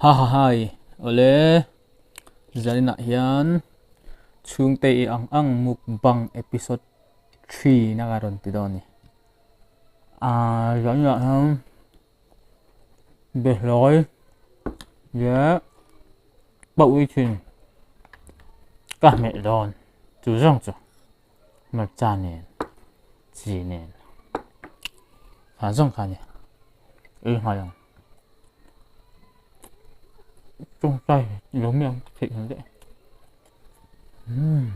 Ha ha hai awle zaninah hian chhungte i ang ang mukbang episode 3 na ka rawn ti dawn a ni. Ahh zaninah hian behlawi leh pawi thin ka hmeh dawn chu zawng chu hmarcha nen chi nen kha zawng kha a ni ei nghal ang tawngtai lo mi ang theih ang leh umm.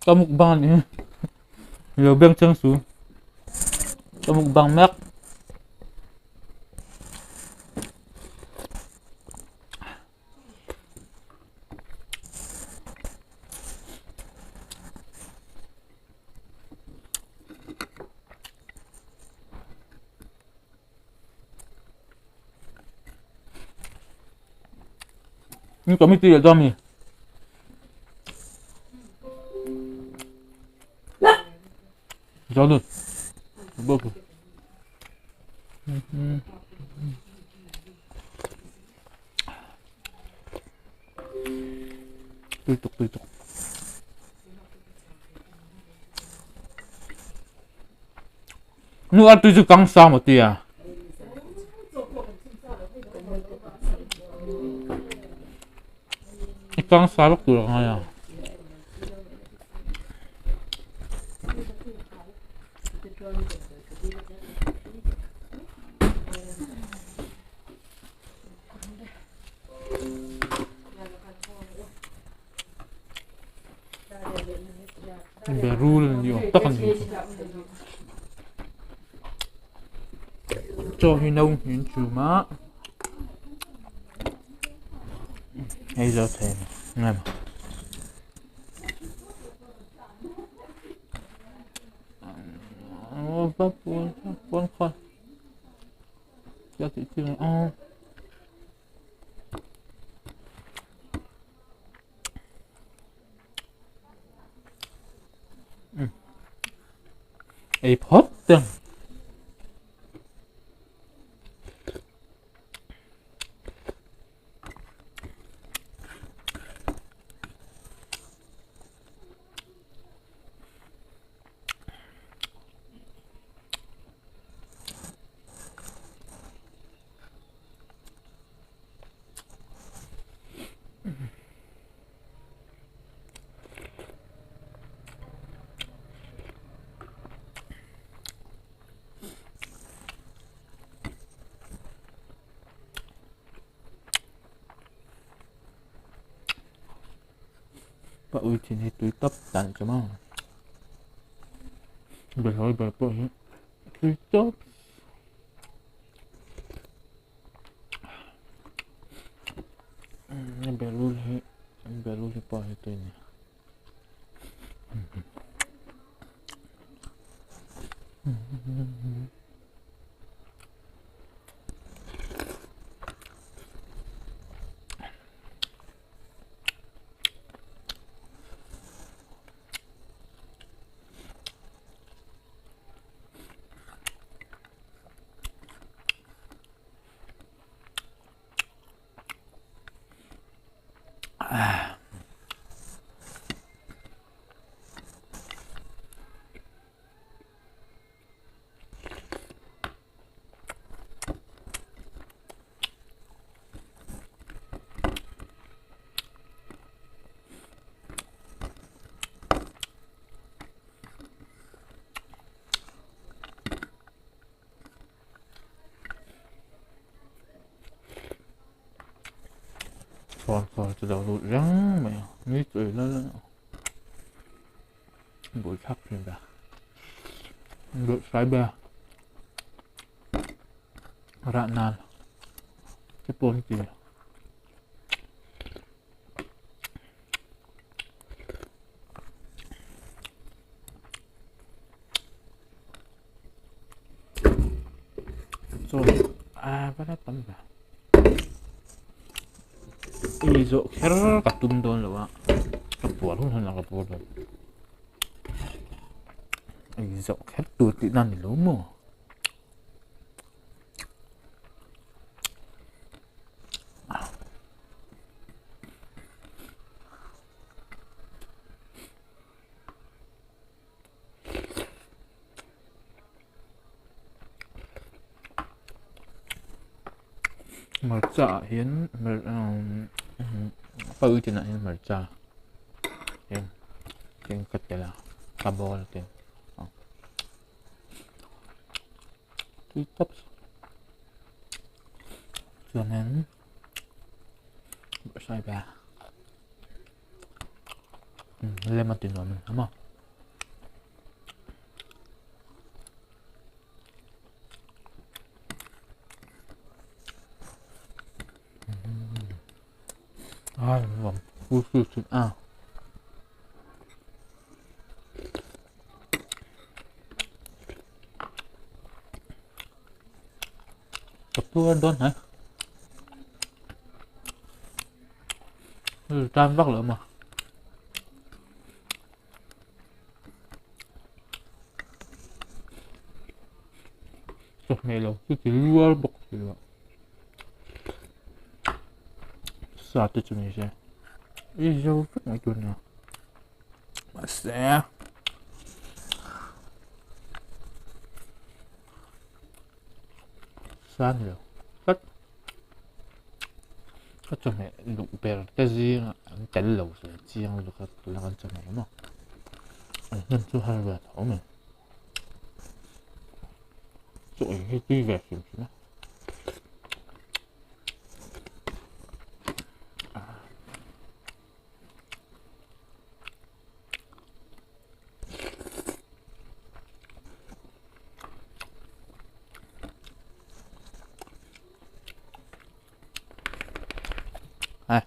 Ka mukbang a ni lo beng cheng su ka mukbang mek. Ni committee leh dawn mi. Zalut. Bawk. Tui tuk tui tuk. Nu a tui chu kang sa maw tia. I kang sa vak tur a ngai a. Berul ni awm tak a ni chaw hi no in chum a hei zo thei a ni Ei phawt te ang. Ka ui thin hi tui tawp dan chu maw behlawi ber pawh hi tui tawp. Berul hi berul hi pawh hi tui a ni. Khawn khawn chu lo lut reng mai a ni tui la la bul thlak thin ta. Bawrhsaibe rah nan te pawh an ti. Chaw a va la tam ve. Ei zawh kher ka tum dawn lo a, ka puar hun hun ah ka puar dawn. Ei zawh kher tur tihna a ni lo maw? Hmarcha ah hian pawitin ah hian hmarcha hian eng ka tel a ka bowl te tui tawp chuanin bawrhsaibe lem a ti nuam a maw. Ai nuam fu fu thin a. Ka puar dawn hnai. Tan vak lo maw. Chawhmeh lo chu ti rual bawk si lo sa te chu ni se i zo vek mai tur nia mahse sa ni lo tlat ka chawhmeh duh ber te zingah an tel lo ve chiang lutuk a tuna kan chawhmeh maw an hnem chu har ve tho mai chaw ei hi tui ve hrim hrim a. Đây.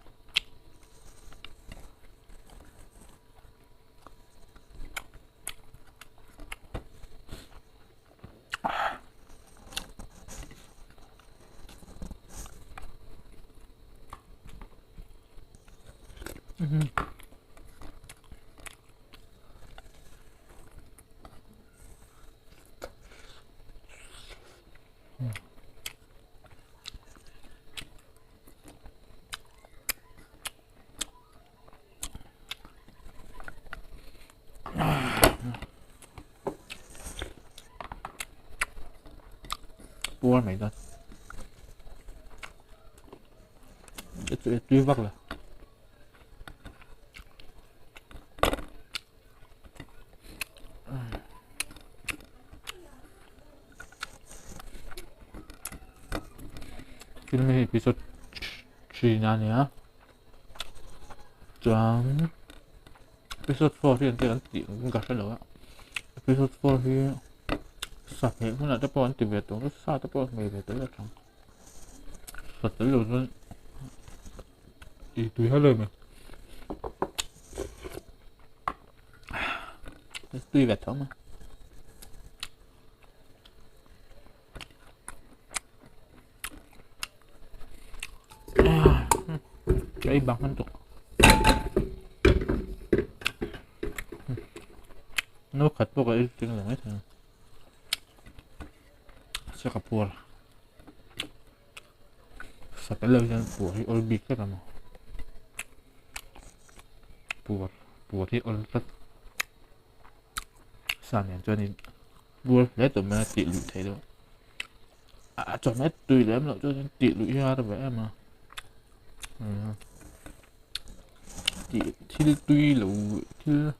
Puar mai dawn tui vak lo Tin hei episode 3 na ania chuan episode 4 hi an ti an tih ang ka hre lo a episode 4 hi sa hmeh hmunah te pawh an ti ve tawh ang sa te pawh a hmeh ve tawh ila tang sa tel lo chuan tih tui hauh lo mai tui ve tho mai. Cái bằng hơn tục nó khát bốc ấy tiếng là mấy thằng sẽ gặp buồn sẽ cái lời dân của thì ôi bị cái là mà buồn buồn thì ôi rất Sa nen chuanin bur hle tawh mai a tih luih theih loh a chawhmeh tui lem loh chuan tih luih hi a har ve em a tih thil tui lo thil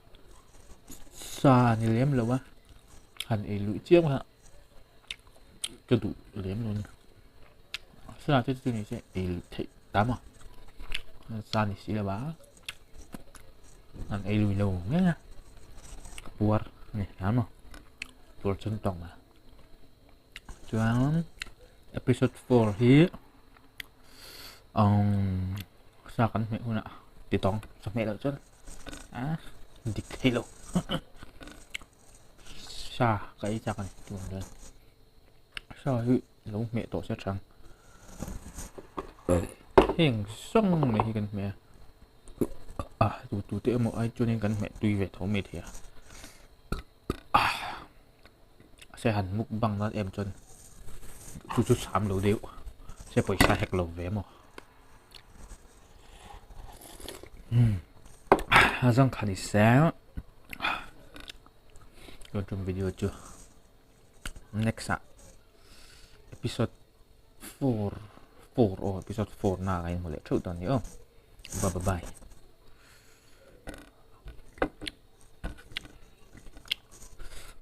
sa ni lem lo a han ei luih chiam kha ka duh lem lo a ni sa te chu ni se ei luih theih tam a sa ni si lo a. An ei lui lo ngei a, ka puar a ni hlan maw. tur chun tawng a. Chuan episode 4 hi um sa kan hmeh hunah ti tawng sa hmeh loh chuan a dik thei lo. Sa ka ei chak a ni tunah chuan sa hi lo hmeh tawh se tha ang. Heng sawng mai hi kan hmeh a a tu tu te emaw ai chuanin kan hmeh tui ve tho mai thei a se han mukbang nan em chuan chu chu cham lo deuh se pawisa hek lo ve maw umm a zawng kha ni se tun tum video chu next ah episode 4 4 aw episode 4 na ka inhmu leh theuh dawn ni aw bye bye.